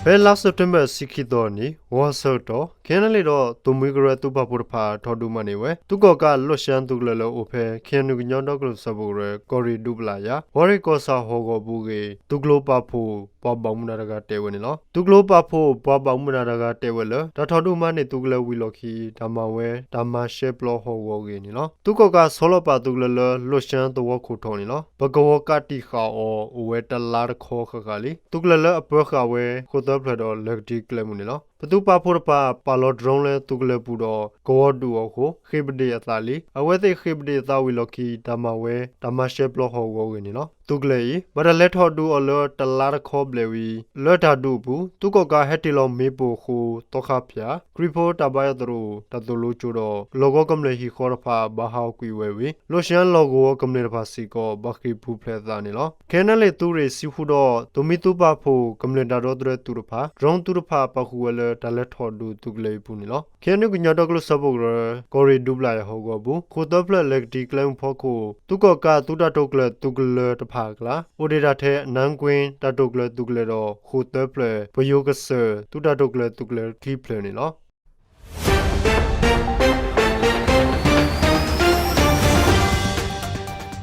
ဖဲလါစဲးပထ့ဘၢၣ် တဆံခံသီအနံၤ ဂီၤခီဆၢကတီၢ် ခဲနလံၣ်ဒီး သိၣ်မှံကရၢ သုးပာ်ဖှိၣ်တဖၣ် ထီၣ်ဒုးမၤန့ၢ်ဝဲ သုးကီၣ်ကး လိၣ်ရှၢၣ် သုးကလၢၤလၢအိၣ်ဖဲ ခ့ၣ်အဲၣ်ယူၣ် ကညီဒီကလုာ်စၢဖှိၣ်ကရၢ ကီၢ်ရ့ၣ်ဒူပျၢ်ယၤ ဝါရ့ၣ်ကီၢ်ဆၣ်ဟီၣ်ကဝီၤပူၤအဂ့ၢ် သုးကျိၤပာ်ဖှိၣ် ပှၤဘၣ်မူဘၣ်ဒါတဂၤတဲဝဲန့ၣ်လီၤ. သုးကျိၤပာ်ဖှိၣ် ပှၤဘၣ်မူဘၣ်ဒါတဂၤတဲဝဲလၢ တၢ်ထီၣ်ဒုးမၤန့ၢ်သုးကလၢၤဝံၤလီၢ်ခံ တၢ်မၤဝဲ တၢ်မၤရှဲပျီဟီၣ်ကဝီၤအဂ့ၢ်န့ၣ်လီၤ. သုးကီၣ်ကးဆီလီၤပာ်သုးကလၢၤလၢ လိၣ်ရှၢၣ်သဝီခိၣ်ထီၣ်န့ၣ်လီၤ. ပကဝီၤကးတံာ်ဃာ်အီၤ အိၣ်ဝဲတလါတခီဃၣ်ဃၣ်လံ. သုးကလၢၤလၢအပၢၤဃာ်ဝဲ ဃိၣ်သၢဖျၢၣ်ဒီး လဲၤကတံၤကျဲမုၢ်န့ၣ်လီၤ. ပသုးပာ်ဖှိၣ်တဖၣ် ပာ်လီၤ drone လၢသုးကလၢၤပူၤဒီး ကဝီၤဒူၣ်အီၤအဃိ ဃ့ၢ်ပဒ့ၣ်အသးလံ. အဝဲသ့ၣ်ဃ့ၢ်ပဒ့ၣ်အသးဝံၤလီၢ်ခံ တၢ်မၤဝဲ တၢ်မၤရှဲပျီဟီၣ်ကဝီၤအဂ့ၢ်န့ၣ်လီၤ. သုးကလၢၤအံၤ ဘၣ်တၢ်လဲၤထီၣ်ဒုးအီၤလၢတလါတခီဘျဲၣ်ဝံၤ လၢတၢ်ဒုးအပူၤ သုးကီၣ်ကးဟဲတ့ၢ်လီၤမ့ၣ်ပိၢ်အဃိ သီခါဖၠၣ်, ခရံာ်ဖိတၢ်ဘါယွၤသရိာ် တၢ်သိၣ်လိကၠိဒီး လီၢ်ကဝီၤကမျၢၢ်ဟံၣ်ဃီတဖၣ် ဘၣ်ဟးဂီၤကွံာ်ဝဲဝံၤ လိၣ်ရှၢၣ်လီၢ်ကဝီၤကမျၢၢ်တဖၣ်စ့ၢ်ကီး ဘၣ်ဃ့ၢ်ပူၤဖျဲးအသးန့ၣ်လီၤ. ခဲနလံၣ်သုးရ့ၣ်ဆံဃုဒီး သိၣ်မှံသုးပာ်ဖှိၣ် ကမျၢၢ်တၢ်ဒီသဒၢသုးတဖၣ် drone သုးတဖၣ်ပာ်ဃုာ်ဝဲလၢ တၢ်လဲၤထီၣ်ဒုးသုးကလၢၤအံၤအပူၤန့ၣ်လီၤ. ခ့ၣ်အဲၣ်ယူၣ် ကညီဒီကလုာ်စၢဖှိၣ်ကရၢ ကီၢ်ရ့ၣ်ဒူပျၢ်ယၤဟီၣ်ကဝီၤအပူၤ ဃိၣ်သၢဖျၢၣ်လဲၤကတံၤကျဲမုၢ်ဖီခိၣ် သုးကီၣ်ကးသုးတၢ်တိာ်ကျဲၤသုးကလၢၤတဖၣ်အကျါ အိၣ်ဒံးဒၣ်ထဲ နၢၣ်ကွ့တၢ်တိာ်ကျဲၤသုးကလၢၤဒီး ဃိၣ်သၢဖျၢၣ် ပယိၤကစၢၢ် သုးတၢ်တိာ်ကျဲၤသုးကလၢၤခံဖျၢၣ်န့ၣ်လီၤ.